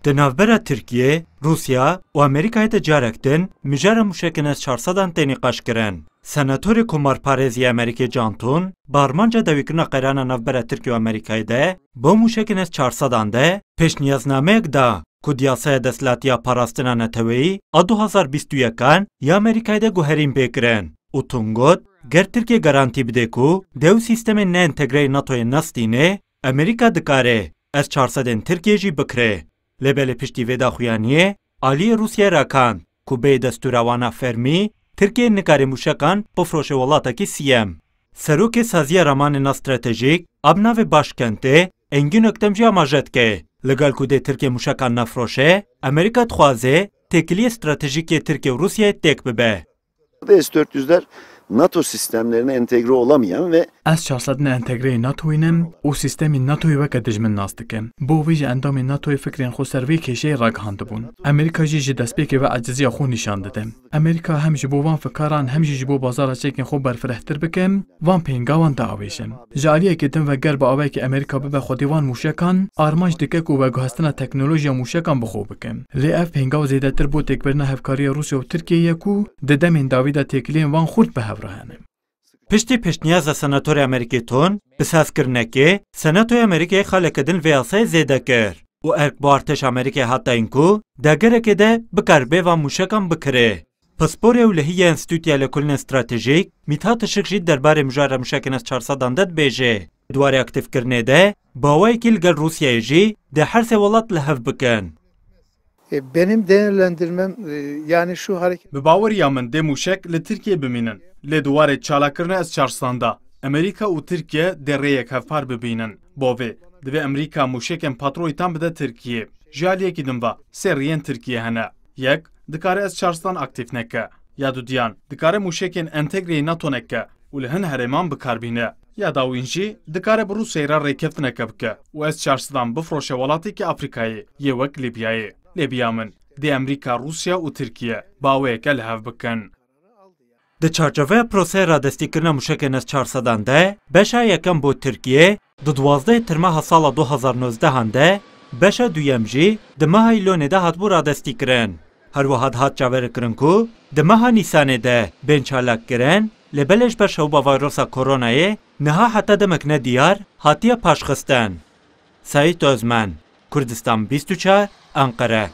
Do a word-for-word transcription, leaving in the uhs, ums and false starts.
Di navbera Tirkiye, Rûsya û Amerîkayê de carek din mijara mûşekên S çar sedan tê nîqaşkirin. Senatorê komarparêz yê Amerîkê John Thune, bi armanca dawîkirina qeyrana navbera Tirkiye û Amerîkayê de bo mûşekên S çar sedan de pêşniyaznameyek da ku di yasaya desthilatiya parastina neteweyî a du hazar bîst û yekan ya Amerîkayê de guherîn pê kirin û Thune got, ger Tirkiye garantî bide ku dew sîstemên neentegreyê NATOyê nestîne, Amerîka dikare S çar sedên Tirkiyê jî bikire. Lê belê piştî vê daxuyaniyê, aliyê Rûsyayê rakand ku bê destûra wana fermî, Tirkiye nikare mûşekan bifroşe welatekî siyem. Serokê Saziya Ramanêna Stratejîk, a bi navê Başkentê, Engîn Öktem jî amaje dike. Li gel ku dê Tirkiye mûşekan nefroşe, Amerîka dixwaze têkiliyê stratejîk yê Tirkiye û Rûsyayê têk bibe. S dört yüzler NATO sistemlerine entegre olamayan ve S çar sed ne entegreyê NATOyê ne û sîstemên NATOyê weke dijmin nas dike. Bo vê jî endamên NATOyê fikrên xwe ser vê kêşeyê ragihandibûn. Amerîka jî ji destpêkê ve eciziya xwe nîşan dide. Amerîka hem ji bo van fikaran hem jî ji bo bazara çekên xwe berfirehtir bike, van pêngawan diavêje. Ji aliyekî din ve ger bi awayekî Amerîka bibe xwedî van mûşekan, armanc dike ku veguhestina teknolojiya mûşekan bi xwe bike. Lê ev pêngaw zêdetir bo têkbirina hevkariya Rûsya û Tirkiyeyê ye ku di demên dawî de têkiliyên van xurt bi hev re hene. Piştî pêşniyaza senatorê Amerîkê Thune, bi sazkirinekê, Senatoya Amerîkayê xaleke din vê yasayê zêde kir û erk bo artêşa Amerîkayê hat dayîn ku di egerekê de bikaribe van mûşekan bikire. Pisporê û lehî ya Enstîtuya Lêkolînên Stratejîk, Mîthat Işik jî derbarê mijara mûşekên S çar sedan de dibêje, di warê aktîfkirinê de bi awayekî li gel Rûsyayê jî dê her sê welat li hev bikin. E, benim değerlendirmem, e, yani şu hareket. Bi baweriya min dê mûşek li Tirkiyê bimînin. Lê di warê çalakirina S çar sedan de Amerîka û Tirkiye dê rêyek hevpar bibînin. Bo vê, divê Amerîka mûşekên Patriotan bide Tirkiyê. Ji aliyekî din ve sê rêyên Tirkiyê hene. Yek, dikare S çar sedan aktîf neke. Ya dudiyan, dikare mûşekên entegreyê NATO neke û li hin herêman bikar bîne. Ya dawîn jî dikare bi Rûsyayê re rêkeftineke bike û S çar sedan bifroşe welatekî Afrîkayê yê wek Lîbyayê. Lê bi ya min, dê Amerîka, Rûsya û Tirkiye baweyeke li hev bikin. Di çarçoveya proseya radestîkirina mûşekên S çar sedan de, beşa yekem bo Tirkiye, di duwazdehê Tirmeha sala du hazar nozdehan de, beşa duyem jî di meha Îlonê de hatibû radestîkirin. Her wiha dihat çaverêkirin ku di meha Nîsanê de bên çalakkirin, lê belê ji ber şewba vayrosa koronayê niha heta demek nediyar hatiye paşxistin. Seîd Ozmen, Kurdistan bîst û çar, Enqere.